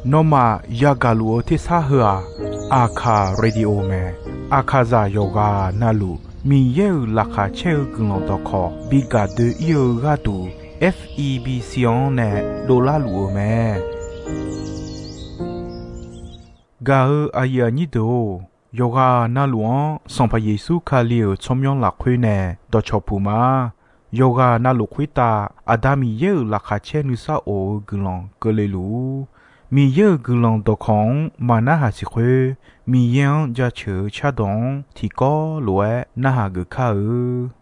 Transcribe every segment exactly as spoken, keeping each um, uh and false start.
Nawmaf yagaq luf-eu tersar heu-aq, Aqkaq Radio mae. Aqkaqzaq yawqghaq navluf Miqyaer-euq laqkhaq caer-eu guiqlanq dawqkawq bi gaq doe-ir-eu gharduq, F E B C-anr nae dovlar luf-eu mae. Gaq-eu aqyuif aqnyir deuq-or, yawqghaq navluf-anr Sanqpaq Yeqsur Kali-euq tsawrmyanr lafkhoer nae dawqcawq puq ma. Yawqghaq navluf khoertav Aqda Miqyaer-euq laqkhaq caer nuisar of-eu guiqlanq keuvle luf-ur. Miqyaer-euq guiqlanq dawqkawq-anr maqnarhaq siq khoer, Miqyaer-anr jaceuq-eu cardawq-anr tiqkawv lof-aer narhaq geuf kar-eu.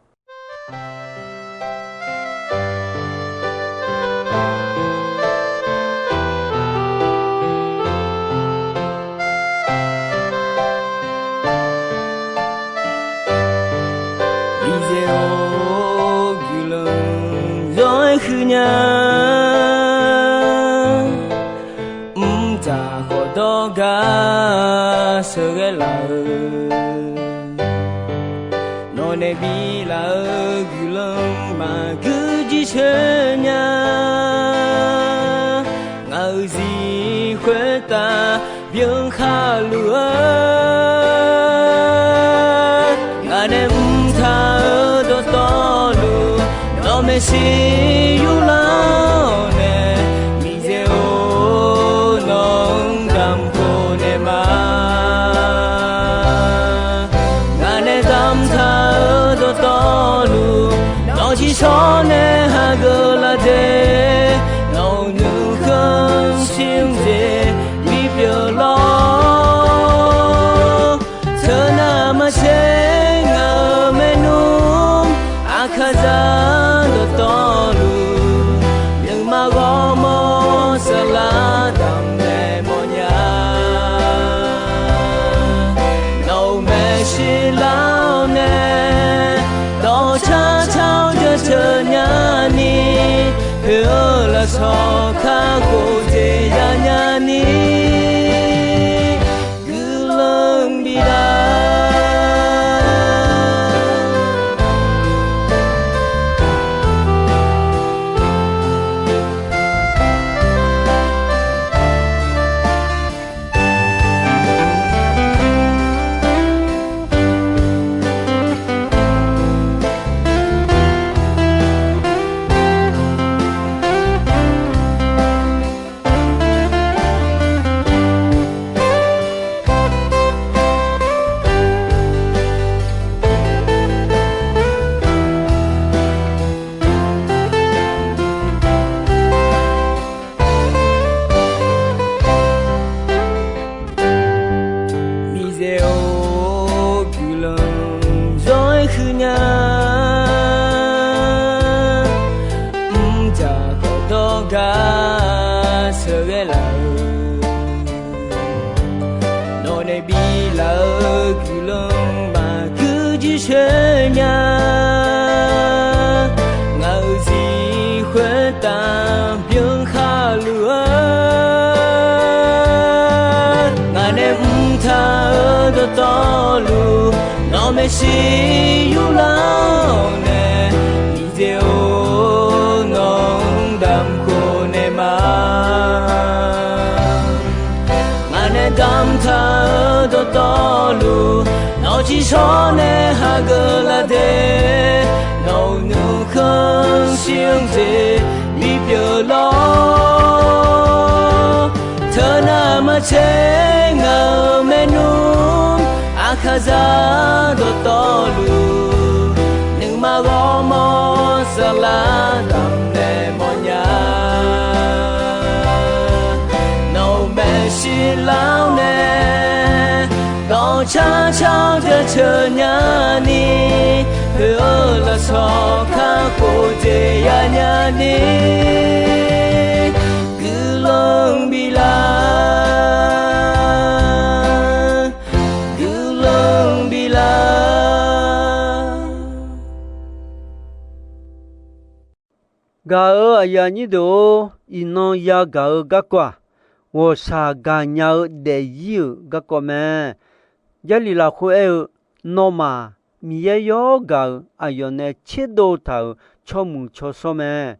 Miqyaer-or, guiqlanq zawr-aer huiq nya. Mqtav khawf dawrgar sheuqghae laf-eu, nawq nae bilaf-eu guiqlanq maqgui jircoer nya. Ngaq-euq zir khoertav byan khar luf-eu, ngaq nae mqtav-eu dawqtawvluf, nawq maeqshi yurlar-awr nae, Miqyaer-or, nawq-anr damq khof naeq ma. Ngaq nae damqtaq-eu dawqtawvluf, nawq-eu ciqshawr nae hageuf laf de, nawq-euq nuikhanr shir-anr jeq bipyeuf lawr. Teunav maqtser ngaq-euq maernmr, Aqkaqzaq dawqtawvluf, nuima ghawrmawr saflar damq naeq mawrnya. Nawq-euq maeqshi lar-awr nae, dawqcar car-awr jaceuq nyani, poeq-eu lafsawq kakhof jeq yanya ni, guiqlanq bif lar. Miqyaer-or, guiqlanq zawr-aer huiq nya. Mrjaq khawf dawrgar sheuqghae laf-eu, nawq nae biflaf-eu guiqlanq maqgui jircoer nya. Ngaq-euq zir khoertav byan khar luf-eu, ngaq nae mrtaq-eu dawqtawvluf, nawq maeqshi yurlar-awr nae, Miqyaer-or, nawq-anr damq khof naeq ma. Ngaq nae damqtaq-eu dawqtawvluf, nawq-eu ciqshawr nae hageuf laf de, nawq-euq nuikhanr shir-anr jeq bipyeuf lawr. Teunav maqtser ngaq-euq maernmr, Aqkaqzaq dawqtawvluf, nuima ghawrmawr saflar damq naeq mawrnya. Nawq-euq maeqshi lar-awr nae, dawqcar car-awr jaceuq nyani, poeq-eu lafsawq kakhof jeq yanya ni, guiqlanq biflaf, guiqlanq biflaf. Gaq-euq aqyuif aqnyir deuq-or, iqnan yagaq-eu garkawv-aq, ghawqshaq gaqnya-eu daefzir-euq garkawv mae. Jarlif lafkhoer aer-eu, nawmaf Miqyaer yawr gaq-euq aqyawf nae tserdov taq-euq tsawrmuiq tsawrshawr mae.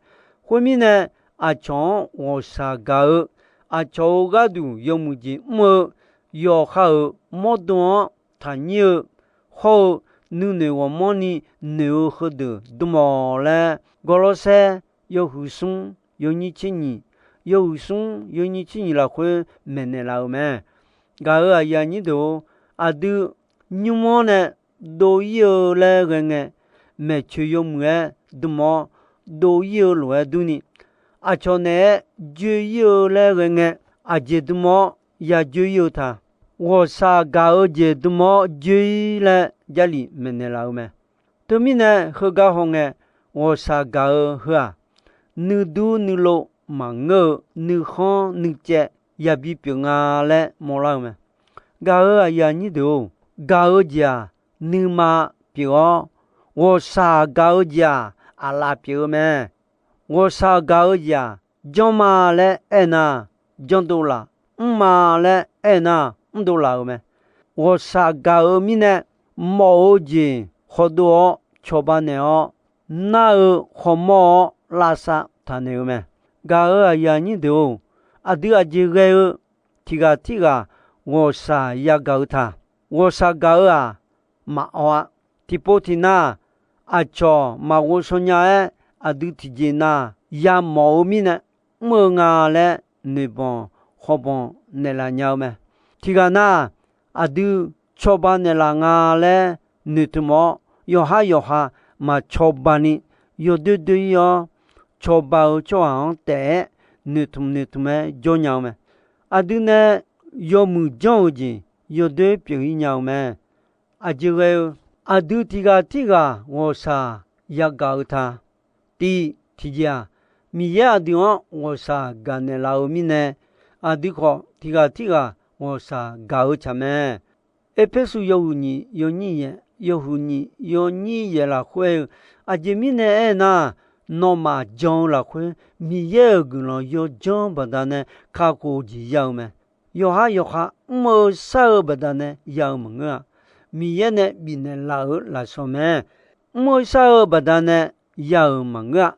Khoermirnae, aqcawq-anr ghawqshaq gaq-eu, aqcawq-euq gharduq yawmuiq jeq mr-eu, yawqha-euq mawrdo-anr taqnyir-eu, hawr-eu nuinoeq ghawqmanrni noeq-eu heudeuq dm-awq laer, Gawrlawrsaer yawhuiq smr yawnyir tser nyiq, yawhuiq smr yawnyir tser nyiq lafkhoer maeqnaeq laf-eu mae. Gaq-euq aqyuif aqnyir deuq-or, aqdui nymr-anr nae dov-ir-eu laer ghae ngae, maeqtsoeq yawmuiq-aer dm-awr dov-ir-eu lof-aer durni, aqcawq naeq-aer joe-ir-eu laer ghae ngae, aqjeq dm-awr ya joe-ir-eu ta. Ghawqshaq gaq-eu jeq dm-awr joe-ir laer Jarlif maeqnaeq laf-eu mae. Teumirnae, heugar hawngae, ghawqshaq gaq-eu heu-aq, nuidur nuilov maqngeur-eu, nuikhanr nuicaev yabi pyeuf nga laer mawrlar-eu mae. Gaq-euq aqyuif aqnyir deuq-or, gaq-eu jeq-aq, nuima pyeuf-awr, ghawqshaq gaq-eu jeq-aq, aqlaf pyeuf-eu mae. Ghawqshaq gaq-eu jeq-aq, janr ma laer aernar, janrdov laf, mr ma laer aernar, mrdov laf-eu mae. Ghawqshaq gaq-eu mirnae, mawf-eu jeq khawdov-awr cawba naeq-awr, nar-eu khawmawr-awr lavsav taqnaeq-eu mae. Gaq-euq aqyuif aqnyir deuq-or, aqdui aqjeq ghae-eu tiqghaq tirghaq ghawqshaq yagaq-eu ta. Ghawqshaq gaq-eu-aq, maqawq-a. Tiqpov tiqnav aqcawq maqghov shaw nya-aer, aqdui tiqjeq nav yamawf-eu mirnae, mr-eu nga laer noeqbanq khawbanq naeqlaf nya-eu mae. Tiqghaq nar, aqdui cawba naeqlaf nga laer noeqtmq-awr, yawqhar yawqha maqcawba ni yawdoer doer-ir-awr, cawba-eu tsawrhaq-anr taef-aer noeqtmq noeqtmq-aer jawr nya-eu mae. Aqdui nae yawmuiq janr-eu jeq yawdoer pyeuf-ir nya-eu mae. Aqjeq ghae-eu, aqdui tiqghaq tirghaq ghawqshaq yagaq-eu ta. Tiq, tiqjeq-aq, Miqyaer aqdui-anr ghawqshaq gaqnaeq laf-eu mirnae, aqdui khawf tiqghaq tirghaq ghawqshaq gaq-eu tsaq mae. Erpersu yawhuiq nyiq yawnyir yaeq, yawhuiq nyiq yawnyir yaeq lafkhoer-eu, aqjeq mirnae aernar, nawmaf jan-eu lafkhoer Miqyaer-euq guiqlanq yawjanr baqdanae kakhof-eu jeq ya-eu mae. Yawqhar yawqha mr-eu shar-eu baqdanae ya-eu maqngeur-a. Miqyaer nae bifnaeq laf-euq lafsawq mae. Mr-eu shar-eu baqdanae ya-euq maqngeur-a.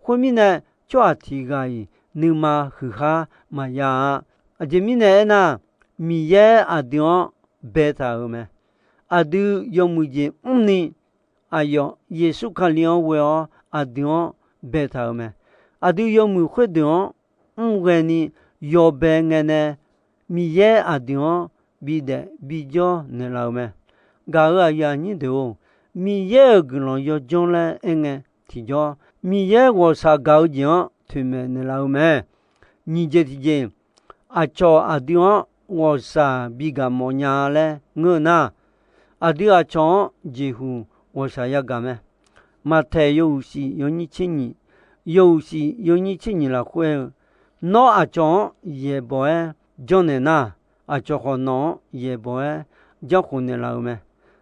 Khoermirnae, tsawrhaq tiq ghaq-iq nuima huiqhar maqya-a. Aqjeq mirnae aernar, Miqyaer aqdui-anr baetaq-euq mae. Aqdui yawmuiq jeq mrni, aqyawf Yeqsur Kali-anr ghoe-awr aqdui-anr baetaq-euq mae. Aqdui yawmuiq khoerdeuq-anr mr ghaeni yawbae ngae nae, Miqyaer aqdui-anr bidaef bijawr naeqlaf-euq mae. Gaq-euq aqyuif aqnyir deuq-or, Miqyaer-euq guiqlanq yawjanr laer aerngae tiqjawr, Miqyaer ghawqshaq gaq-eu jeq-anr toeqmaeq naeqlaf-eu mae. Nyiq jeq tiqjeq, aqcawq aqdui-anr ghawqshaq bigaq mawf nya laer ngeur-eu nar, aqdui aqcawq-anr jeqhuq ghawqshaq yagaq mae. Maqtaeq yawhuiq shif yawnyir tser nyiq, yawhuiq shif yawnyir tser nyiq lafkhoer-eu, nawr aqcawq-anr yaeqbawq-aer janrnaeq nar, aqcawq khawf nawq-anr yaeqbawq-aer janrkhof naeqlaf-eu mae.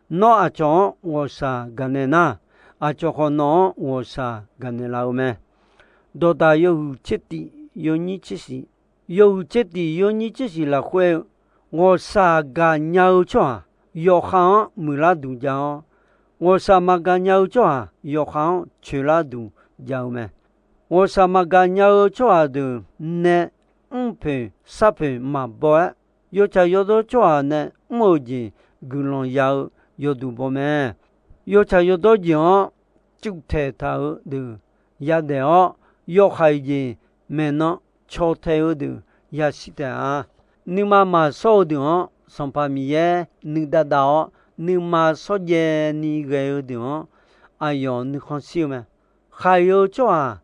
Nawr aqcawq-anr ghawqshaq gaqnaeq nar, aqcawq khawf nawq-anr ghawqshaq gaqnaeq laf-eu mae. Dawqdaq yawhuiq tser tif yawnyir tser shif, yawhuiq tser tif yawnyir tser shif lafkhoer-eu, ghawqshaq gaqnya-eu tsawrhaq yawqha-anr muiqlar duq jav-awr, ghawqshaq maqgaq nya-eu tsawrhaq yawqha-anr coeqlar duq jav-eu mae. Ghawqshaq maqgaq nya-eu tsawrhaq deuq nae mrpoeq sharpoeq maqbaw-aer, yawtsaq yawdawr tsawrhaq nae mr-eu jeq guiqlanq ya-eu yawduq baw mae. Yawtsaq yawdawr jeq-anr cuvtaeq taq-eu deuq yadaef-awr, yawhaiq jeq maeqnan caw tae-eu deuq yashir taef-a. Nuima maqshawr-eu deuq-anr Sanqpaq Miqyaer nuidav dav-awr, nuima shawrjaev ni ghae-eu deuq-anr aqyawf nuikhanr shir-eu mae. Khaiq-eu tsawrhaq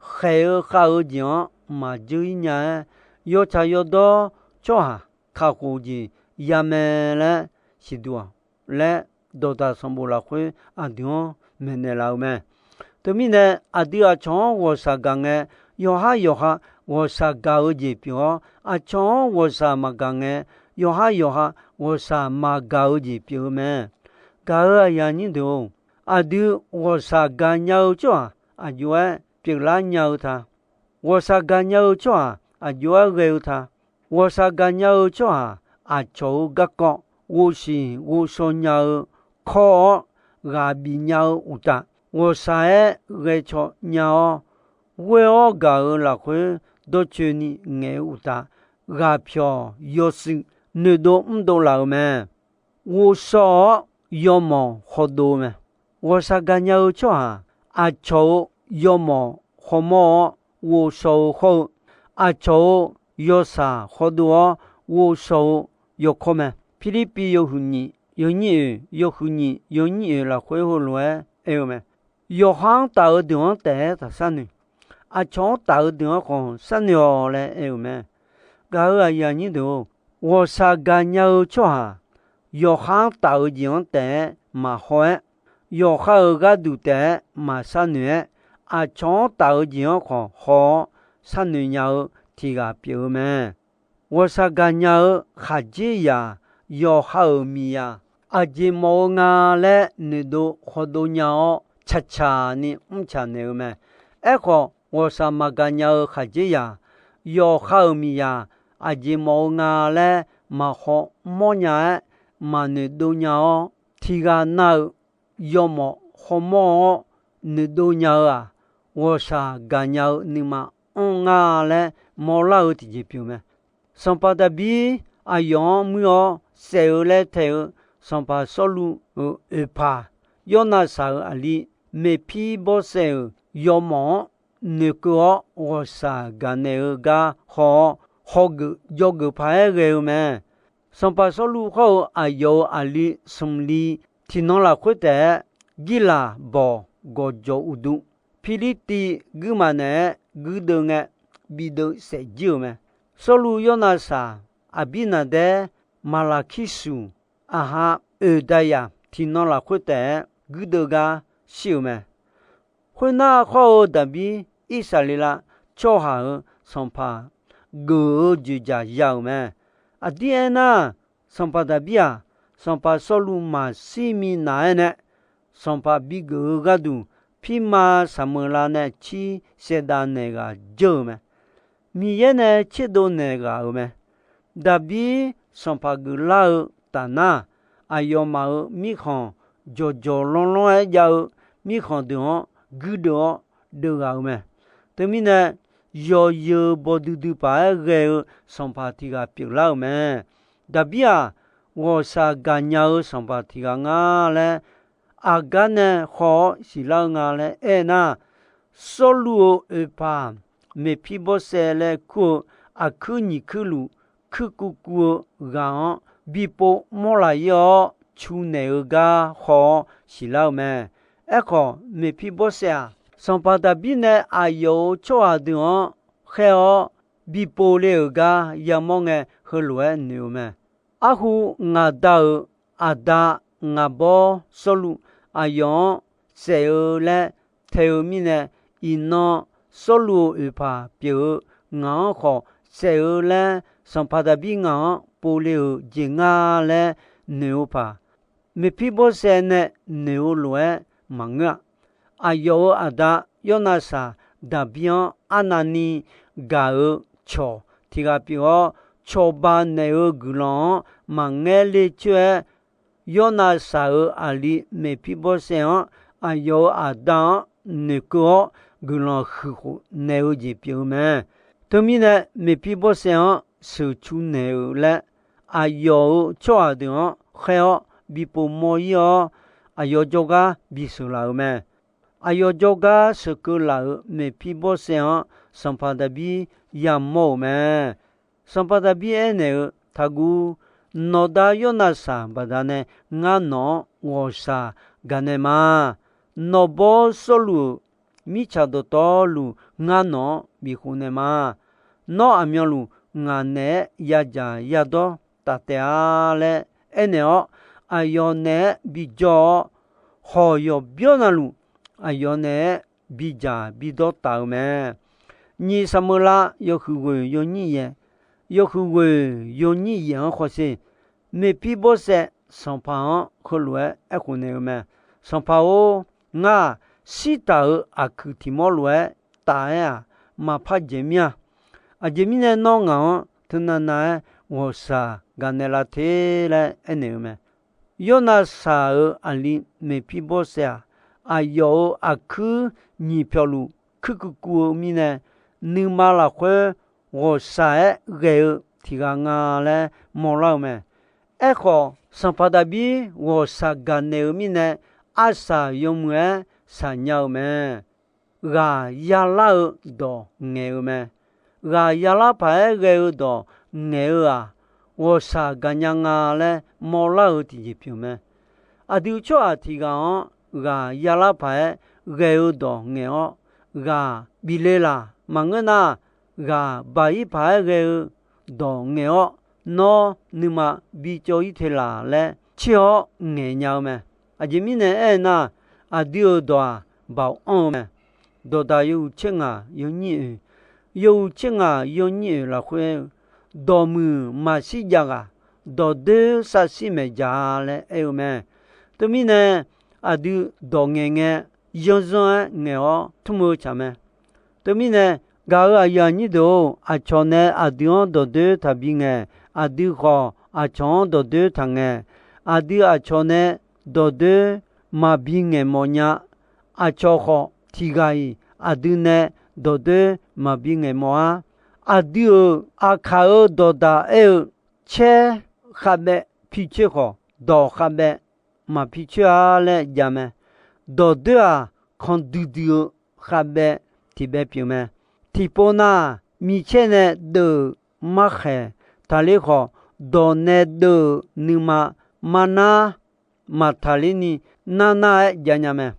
khaeq-eu khav-eu jeq-anr maqjeur-ir nya-aer, yawtsaq yawdawr tsawrhaq kakhof jeq ya mae laer siqduq-awq laer, dawqdaq sanqbof lafkhoer aqdui-anr maeqnaeq laf-eu mae. Teumirnae, aqdui aqcawq-anr ghawqshaq gaq ngae, yawqhar yawqha ghawqshaq gaq-eu jeq pyeuf-awr, aqcawq-anr ghawqshaq maqgaq ngae, yawqhar yawqha ghawqshaq maqgaq-eu jeq pyeuf-eu mae. Gaq-euq aqyuif aqnyir deuq-or, aqdui ghawqshaq gaqnya-eu tsawrhaq aqjox-aer pyeuflar nya-eu ta. Ghawqshaq gaqnya-eu tsawrhaq aqjox-aer ghae-eu ta. Ghawqshaq gaqnya-eu tsawrhaq aqcawq-euq garkawv ghovsiq ghovshaw nya-eu kawr-awr ghaq bif nya-eu uqtaf, ghawqshaq-aer ghae caw nya-awr, ghoer-awr gaq-euq lafkhoer dawrcoeni ngaeq-eu uqtaf, ghaqpyawq yawshuif noeqdov mrdov laf-euq mae. Ghovshaw-awr yawmawq khawdov-eu mae. Ghawqshaq gaqnya-eu tsawrhaq, aqcawq-euq yawmawq khawmawr-awr ghovshaw-eu khawr-eu, aqcawq-euq yawshaq khawdov-awr ghovshaw-eu yawkawr mae. Pirlirpiv yawhuiq nyiq yawnyir oeq, yawhuiq nyiq yawnyir oeq lafkhoer heulof-aer aer-eu mae. Yawqha-anr taf-eu deuq-anr taef-aer taq sharnoeq. Aqcawq-anr taf-eu deuq-anr khawf sharnoeq-awq laer aer-eu mae. Gaq-euq aqyuif aqnyir deuq-or, ghawqshaq gaqnya-eu tsawrhaq yawqha-anr taf-eu jeq-anr taef-aer maqhaw-aer, yawqha-euq gharduq taef-aer maqsharnoeq-aer, aqcawq-anr taf-eu jeq-anr khawf haw-awr sharnoeq nya-eu tiq ghaq pyeuf-eu mae. Ghawqshaq gaqnya-eu khaqdzerzaq yawqha-euq miqzaq aqjeq mawf-eu nga laer noeqdov khawdov nya-awr, caqcaq ni mrcaq naeq-eu mae. Aerkhawf, ghawqshaq maqgaqnya-eu khaqdzerzaq yawqha-euq miqzaq aqjeq mawf-eu nga laer maqhaw mawrnya-aer maqnoeqdov nya-awr, tiq ghaq nav-euq yawmawf khawmawr-awr noeqdov nya-eu-aq, ghawqshaq gaqnya-eu nuima anr nga laer mawrlar-eu tiqjeq pyeuf mae. Sanqpaq Daqbir aqyawf-anr muir-awr saef-eu laer tae-eu sanqpaq Sawrluv-euq oeqpaq, Yawrnavsaq-euq aqli Meqpirbawrsaev-euq yawmawf-anr noeqkeuv-awr ghawqshaq gaqnaeq-eu gar haw-awr, hawgeuf jawrgeuf paq-aer ghae-eu mae. Sanqpaq Sawrluv hawr-eu aqyawf-euq aqli smq li tiqnan lafkhoer taef-aer Girlaqbawq gawqjawq uqduq, Pirlirtiv guirmaf naeq-aer guirdeuv ngae, bideuv saef jir-euq mae. Sawrluv Yawrnavsaq Aqbirnaqdaer Maqlaqkirsuq aqha oeqdayaq tiqnan lafkhoer taef-aer guirdeuv gar shir-euq mae. Khoernar, hawr-eu Daqbir Irsaqleqlav tsawrhaq-euq sanqpaq geuf-eu dzoeqdzaq ya-euq mae. Aqdir aernar, sanqpaq Daqbir-aq, sanqpaq Sawrluv maqshir minav-aer nae, sanqpaq bigeuf-eu gharduq, pirma Saqmeuqlav nae cir saevdav naeq ghaq jeur-euq mae. Miqyaer nae tserdov naeq ghaq-euq mae. Daqbir sanqpaq geuflar-eu tafnar, aqyawfmaf-euq mirkhanq jawqjawq lanrlanr-aer jav-eu mirkhanq deuq-anr guirdeuv-awr deuvghaq-euq mae. Teumirnae, yawzeu bawduidui paq-aer ghae-eu sanqpaq tiq ghaq pyeuflar-euq mae. Daqbir-aq, ghawqshaq gaqnya-eu sanqpaq tiq ghaq nga laer aqgar nae haw-awr siqlar-eu nga laer aernar, Sawrluv-euq oeqpaq Meqpirbawrsaev laer kur-eu aqkuir nyiq kuirluf kuir kuv kuv-eu ghaq-anr bi pov mawr laf ir-awr cu naeq-eu gar haw-awr siqlar-eu mae. Aerkhawf, Meqpirbawrsaev-aq, sanqpaq Daqbir nae aqyawf-euq tsawrhaq deuq-anr khaer-awr bi pov le-euq gar yamawr ngae, heulof-aer noeq-eu mae. Arhu ngaq da-euq aqda ngaq bawr Sawrluv aqyawf-anr saef-eu laer tae-eu mirnae, iqnan Sawrluv-euq oeqpaq pyeuf-eu ngaq-anr khawf saef-eu laer sanqpaq Daqbir ngaq-anr pov le-euq jeq nga laer noeq-eu paq, Meqpirbawrsaev nae noeq-eu lof-aer maqngeur-a. Aqyawf-euq aqda Yawrnavsaq Daqbir-anr arnavni gaq-eu cawq tiq ghaq pyeuf-awr, cawba naeq-eu guiqlanq-anr maqngaer le coer-aer, Yawrnavsaq-euq aqli Meqpirbawrsaev-anr aqyawf-euq aqda-anr noeqkeuv-awr guiqlanq huiqkhof naeq-eu jeq pyeuf-eu mae. Teumirnae, Meqpirbawrsaev-anr sheuqcu naeq-euq laer aqyawf-euq tsawrhaq deuq-anr khaer-awr bi pov mawr ir-awr, aqyawf jawrgar bi sheuqlaf-euq mae. Aqyawf jawrgar sheuqkeuv laf-euq Meqpirbawrsaev-anr sanqpaq Daqbir yamawr-euq mae. Sanqpaq Daqbir aernaeq-eu, Taqguv. Nawqda Yawrnavsaq baqdanae ngar nawq-anr ghawqshaq gaqnaeq ma. Nawqbawr Sawrluv-euq mirtsaq dawqtawvluf ngar nawq-anr bifkhof naeq ma. Nawr aqmyanluf ngaq naeq-aer yadzaq yadawr taf taef-a laer aernaeq-awr, aqyawf naeq-aer bijawr-awr, hawq yawqbyawr navluf aqyawf naeq-aer bidzaq bidawr taf-eu mae. Nyiq Saqmeuqlav yawhuiq ghoeq yawnyir yaeq, yawhuiq ghoeq yawnyir yaeq-anr khawshe, Meqpirbawrsaev sanqpaq-anr heulof-aer aerkhof naeq-eu mae. Sanqpaq-or, ngar-aq, shirtaq-euq aqkuiq tiq mawr lof-aer taf-aer-aq, maqpar dzaeq mir-a. Aqjeq mirnae nawr ngaq-anr teunav nav-aer ghawqshaq gaqnaeq laf te laer aernaeq-eu mae. Yawrnavsaq-euq aqli Meqpirbawrsaev-aq, aqyawf-euq aqkuir nyiq pyawqluf kuirkuv kuv-eu mirnae, nuima lafkhoer ghawqshaq-aer ghae-eu tiq ghaq nga laer mawrlar-eu mae. Aerkhawf, sanqpaq Daqbir ghawqshaq gaqnaeq-eu mirnae, arsaq yawmuiq-aer shaqnya-eu mae. Ghaq yalar-eu dawq ngaeq-eu mae. Ghaq yalar paq-aer ghae-eu dawq ngaeq-eu-aq, ghawqshaq gaqnya nga laer mawrlar-eu tiqjeq pyeuf mae. Aqdui tsawrhaq tiq ghaq-anr ghaq yalar paq-aer ghae-eu dawq ngaeq-awr, ghaq bif le laq maqngeur nar, ghaq baq-ir paq-aer ghae-eu dawq ngaeq-awr, nawr nuima bicawv-ir te laq laer tser-awr ngaeq nya-eu mae. Aqjeq mirnae aernar, aqdui-euq dawq-aq, baoq anr-eu mae. Dawqdaq yawhuiq tser ngaq yawnyir oeq, yawhuiq tser ngaq yawnyir oeq lafkhoer-eu, dawqmuiq maqshir jav ghaq, dawqdoer sarshir maeq jaq-a laer aer-eu mae. Teumirnae, aqdui dawq ngaeq ngae, zanrzanr-aer ngaeq-awr tmr-eu tsaq mae. Teumirnae, gaq-euq aqyuif aqnyir deuq-or, aqcawq nae aqdui-anr dawqdoer taqbi ngae, aqdui khawf aqcawq-anr dawqdoer taqngae, aqdui aqcawq nae dawqdoer maqbi ngaeqmawf nya. Aqcawq khawf tiq ghaq-iq aqdui nae dawqdoer maqbi ngaeqmawf-ar. Aqdui-euq aqkaq-euq dawqdaq aer-eu, caer khavbaev picoer khawf, dawq khavbaev maqpicoer-a laer jav mae. Dawqdoer-aq, kandui dui-eu khavbaev tiq baev pyeuf mae. Tiqpov nar, micaer nae deuv-euq markhaeq taqler khawf, dawq nae deuv-euq nuima marnar maqtaqler ni narnar-aer jav nya mae.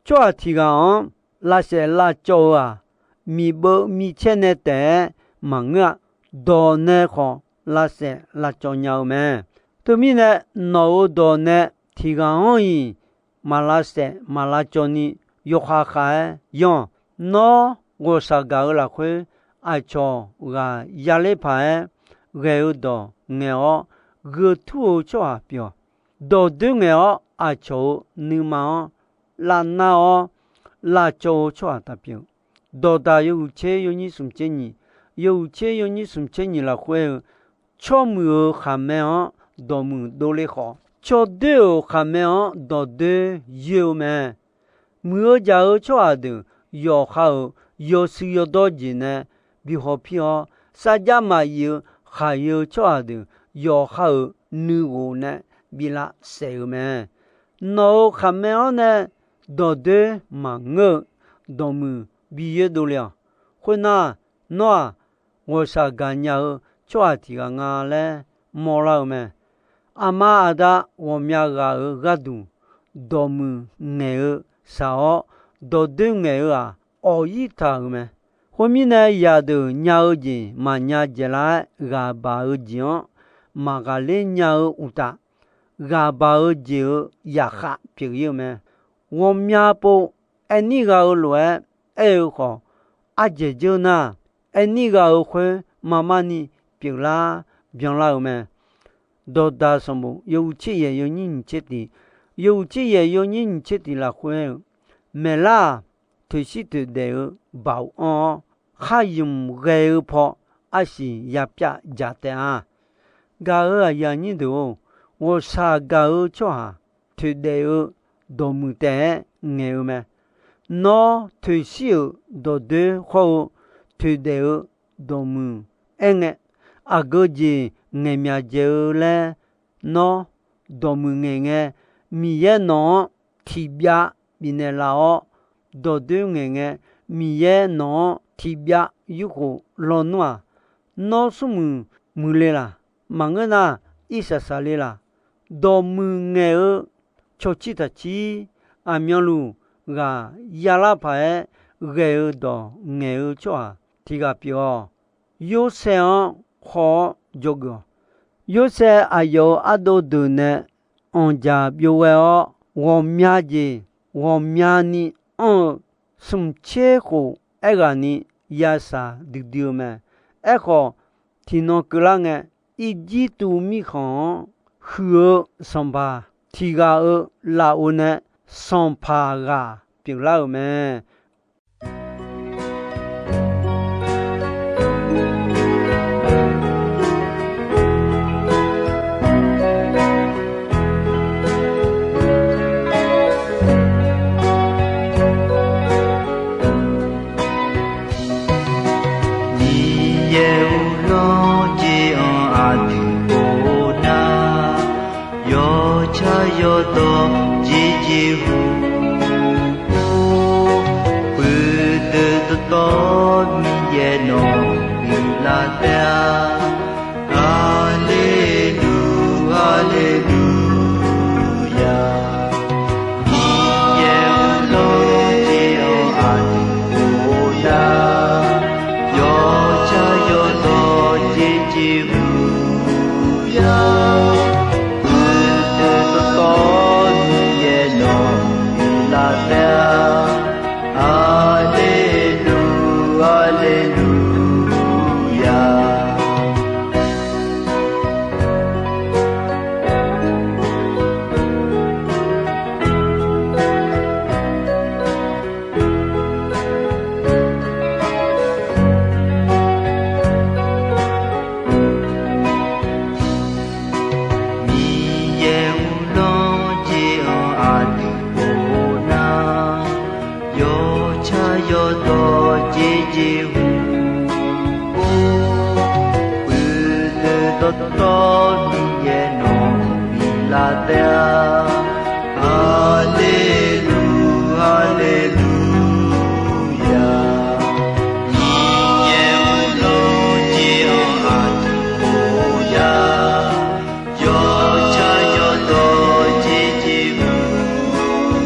Tsawrhaq tiq ghaq-anr lavsaef lavcawv-eu-aq, miqbeuv micaer nae taef-aer maqngeur-a. Dawq nae khawf lavsaef lavcawv nya-eu mae. Teumirnae, nawq-euq dawq nae tiq ghaq-anr-iq maq lavsaef maq lavcawv ni yawkhav khav-aer yanr-awq. Nawr ghawqshaq gaq-eu lafkhoer aqcawq ghaq yaler paq-aer ghae-eu dawq ngaeq-awr, gheu tur-eu tsawrhaq pyeuf-awq. Dawqdoer ngaeq-awr aqcawq-euq nuima-anr lavnar-awr lavcawv-eu tsawrhaq taq pyeuf. Dawqdaq yawhuiq tser yawnyir smq tser nyiq, yawhuiq tser yawnyir smq tser nyiq lafkhoer-eu, tsawrmuiq-euq khaqmae-anr dawqmuiq dovle khawf, tsawrdoer-euq khaqmae-anr dawqdoer yoer-eu mae. Muiq-eu jaq-eu tsawrhaq deuq yawqha-euq yawshuif yawdawr jeq nae bi hawpir-awr, sarjax maqyif-eu khaqyae-eu tsawrhaq deuq yawqha-euq nuighof nae bi lavsaef-eu mae. Nawq-euq khaqmae-anr nae dawqdoer maqngeur-eu dawqmuiq bi yoer dovle-awq. Khoernar, nawr-aq, ghawqshaq gaqnya-eu tsawrhaq tiq ghaq nga laer mawrlar-eu mae. Aqma aqda ghawqmya ghaq-euq gharduq dawqmuiq ngaeq-eu shaq-awr, dawqdoer ngaeq-eu-aq, awq-ir taq-euq mae. Khoermirnae, yaqdeuq nya-eu jeq maqnya dzaeqlar-aer, ghaq baq-eu jeq-anr maqghaqler nya-eu uqtaf, ghaq baq-eu jeq-euq yaqkhav pyeuf-ir-eu mae. Ghawqmya pov aerni ghaq-euq lof-aer aer-eu khawf, ardzaeq dzeur nar, aerni ghaq-euq khoer marmarni pyeuflar byanlar-euq mae. Dawqdaq sanqbof yawhuiq tser yaeq yawnyir nyiq tser tiq, yawhuiq tser yaeq yawnyir nyiq tser tiq lafkhoer-eu, maeqlar-aq, toeqshir toeqdaef-eu baoq anr-awr, khar ymq ghae-eu paw arsiq yapyav dzaq taef-a. Gaq-euq aqyuif aqnyir deuq-or, ghawqshaq gaq-eu tsawrhaq toeqdaef-eu dawqmuiq taef-aer ngaeq-eu mae. Nawr toeqshir-euq dawqdoer hawr-eu toeqdaef-eu dawqmuiq aerngae, aqgeu jeq ngaeqmyaq dzaeq-eu laer, nawr dawqmuiq ngaeqngae, Miqyaer nawq-anr tiqbyav bifnaeq laf-awr, dawqdoer ngaeqngae, Miqyaer nawq-anr tiqbyav yurkhof lawnmr-aq, nawr smrmuiq muiqle laq? Maqngeur nar, irsaq saqle laq? Dawqmuiq ngaeq-eu cawqcir taqcir, aqmyanluf ghaq yalar paq-aer ghae-eu dawq ngaeq-eu tsawrhaq tiq ghaq pyeuf-awq. Yorsaev-anr khawf-awr dzawgeuf-awq. Yorsaev aqyawf-euq ardov deuq nae anqdzaq byov ghae-awr, ghawqmya jeq ghawqmyani anr-eu smq tser khof aerghaqni yashaq duidui-eu mae. Aerkhawf, tiqnan keuvlar ngae, Irjirtuv mirkhanq-anr huiq-eu sanqpaq tiq ghaq-euq lafov nae sanqpaq ghaq pyeuflar-euq mae. yawdawr jeqjeq huq-or, uqduq dawqtawvluf Miqyaer nawq biflaf taef-a. Haleluq, haleluya. Miqyaer-or, nawr jeq-anr aqdui bof-eu nar, yawtsaq yawdawr jeqjeq huq-or, uqduq dawqtawvluf Miqyaer nawq biflaf taef-a. Haleluq, haleluya. Miqyaer-or, nawr jeq-anr aqdui bof-eu nar, yawtsaq yawdawr jeqjeq huq-or, uqduq dawqtawvluf Miqyaer nawq biflaf taef-a. Haleluq, haleluya. Miqyaer-or, nawr jeq-anr aqdui bof-eu nar, yawtsaq yawdawr jeqjeq huq-or,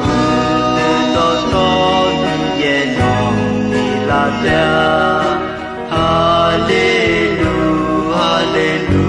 uqduq dawqtawvluf Miqyaer nawq biflaf taef-a. Haleluq, haleluya.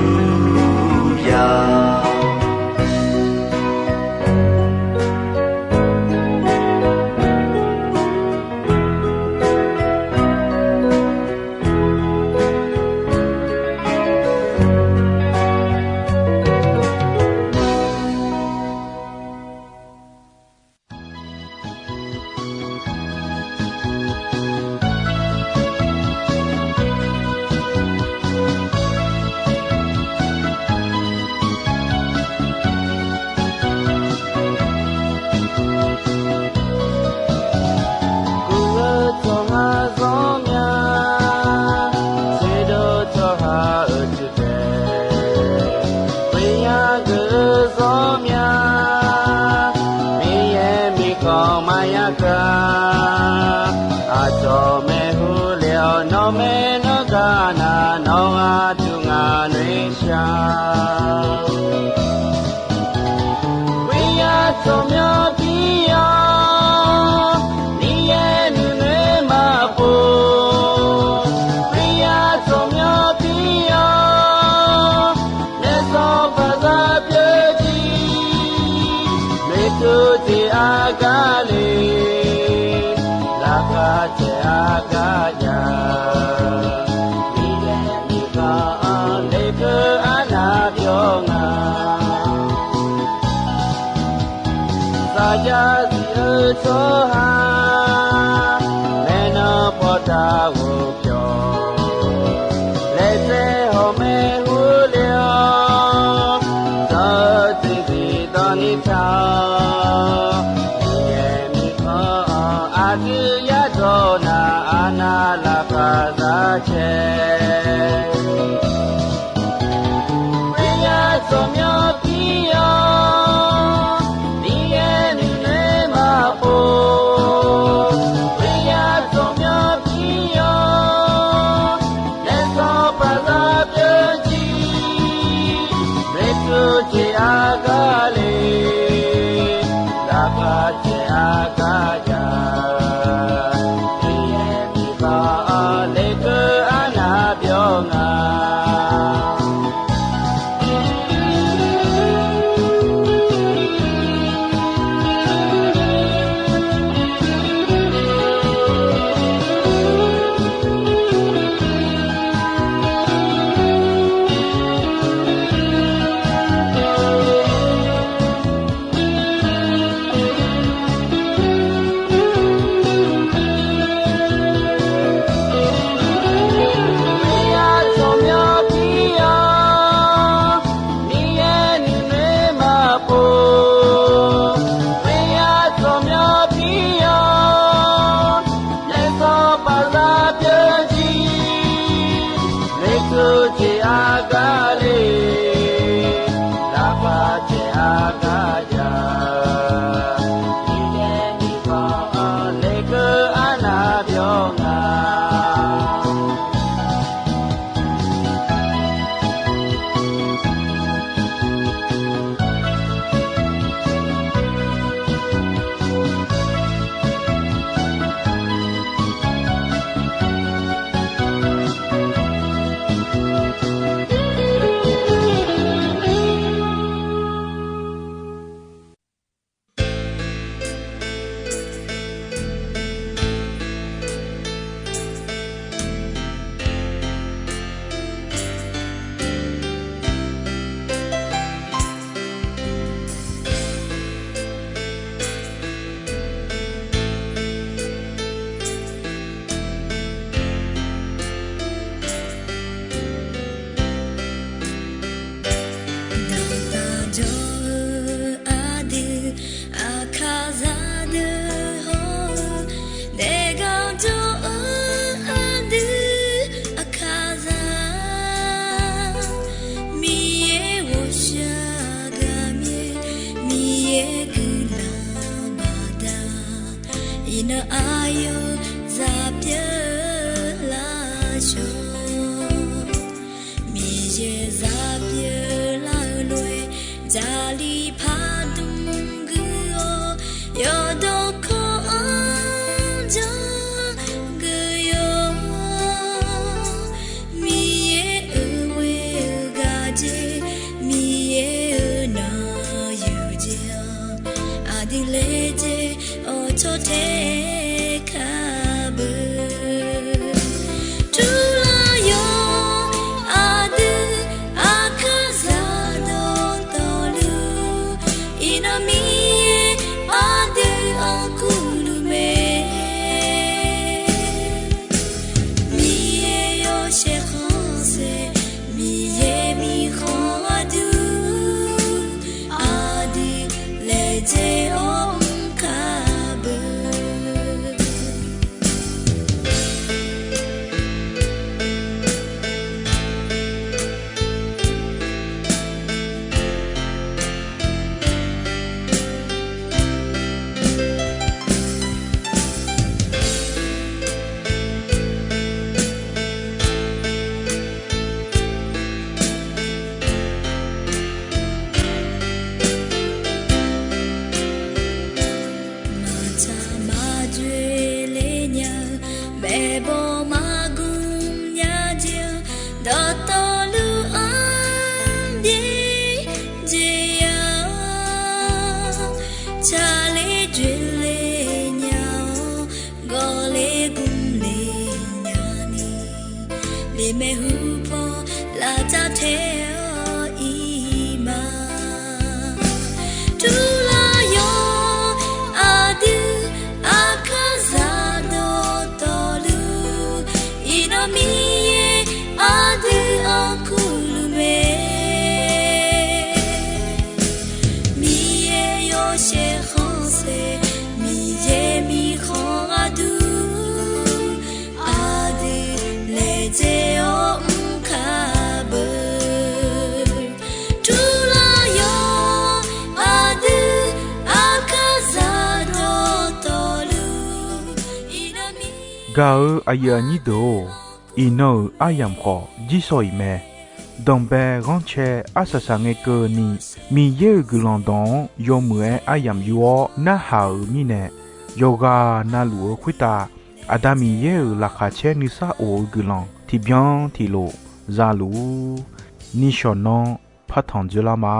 Guv-eu tsawrhaq zanr mya, tserdov tsawrhaq-euq tiq daeq, khoeryar geuf-eu zanr mya, Miqyaer mirkhanq maqya gar, aqcawq maeqhu le-awr nawq mae nawr gar nar, nawq aqduq ngaq noeqshaq. Khoeryar tsawrmyanr pir-awr, Miqyaer nuinoeq maqpov. Khoeryar tsawrmyanr pir-awr, naef sanqpaq zaq pyeuf jir, noeqtmq jeq aqgar le, laqkhaq caev aqgar jav, Miqyaer mirkhanq-anr lekeu arnav pyawr nga. Saqjav zif-eu tsawrhaq, maeqnan pawqtaq ghofpyawq, laejae hawq maeqhu le-awr, dzanq-eu jeqzif dawq ni taq-awr, Miqyaer mirkhanq-anr aqdui yadawq nar, arnav laqkhaq zaq cae. Khoeryar tsawrmyanr pir-awr, Miqyaer nuinoeq maqpov. Khoeryar tsawrmyanr pir-awr, Aqyawf zaq pyeuf laf shawq, Miqyaer zaq pyeuf lar-eu lof-aer, Jarlif pardmq guiq-awr, yawqdawq kawv-anr janr geuf yawq. Miqyaer-euq ghoe-eu gaq jeq, Miqyaer-euq nanq yuq jeq-anr, aqdui laejae-awr tsawrtae kar beu. Turlar yawq, aqdui aqkar zaq dawqtawvluf, iqnan Miqyaer aqdui-anr kurluf mae. Miqyaer yawshaef khanqsaer, Miqyaer mirkhanq gharduq, aqdui laejae-awr mr kar beu. Maqtsaq maqdzoeq le nya-eu, maeqbawq maqgmq nya jeq-anr, dawqtawvluf-anr byaerdzae ya-awr, tsaqler dzoeqle nya-awr, gawqle gmq le nyani, liqmaeq hupaw lafcav tae-awr ir ma. Turlar yawq, aqdui aqkar zaq dawqtawvluf, iqnan Miqyaer aqdui-anr kurluf mae. Miqyaer yawshaef khanqsaer, Miqyaer mirkhanq gharduq, aqdui laejae-awr mr kar beu. Turlar yawq, aqdui aqkar zaq dawqtawvluf, iqnan Miqyaer Gaq-eu aqyuif aqnyir deuq-or, iqnan-euq aryamq khawf jirshaw-iq mae. Danqbae ghanrcae arsaq saq ngae keuvni, Miqyaer-euq guiqlanq dawq-anr yawmuiq-aer aryamq yur-awr narhaq-euq mirnae, yawqghaq navluf-eu khoertav Aqda Miqyaer-euq laqkhaq caer nuisar of-eu guiqlanq tiqbyan tiqlof za luf-ur. Nishawq nanr partanq dzoerlar ma.